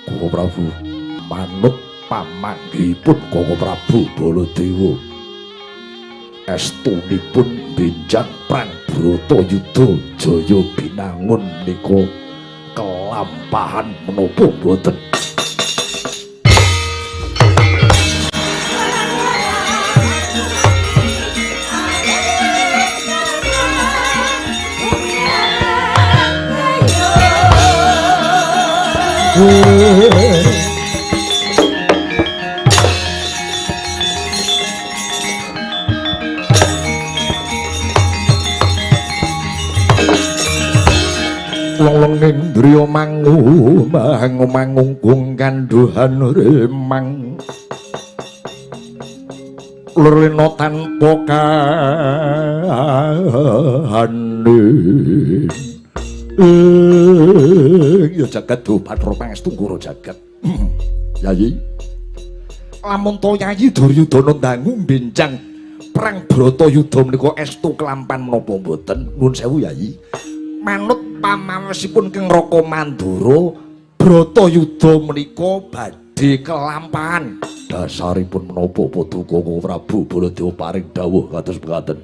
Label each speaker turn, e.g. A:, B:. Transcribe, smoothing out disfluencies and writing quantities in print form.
A: Koko Prabu, manut pamanggihipun Koko Prabu Baladewa, estunipun benjang perang Bratayuda Jaya Binangun menika kelampahan menapa mboten? Long-long indriya mangu mangu mangungkung kandhuhan remang lurlena tanpa kahane. Ya jagat do Bathara Pangestu Ngoro jagat. Yayi, lamun to Yayi Duryudana ndangu benjang perang Bratayuda menika estu kelampan menapa mboten? Nuwun sewu Yayi. Manut pamawosipun Keng Raka Mandura, Bratayuda menika badhe kelampahan. Dasaripun menapa paduka Prabu Baladewa paring dawuh kados mekaten?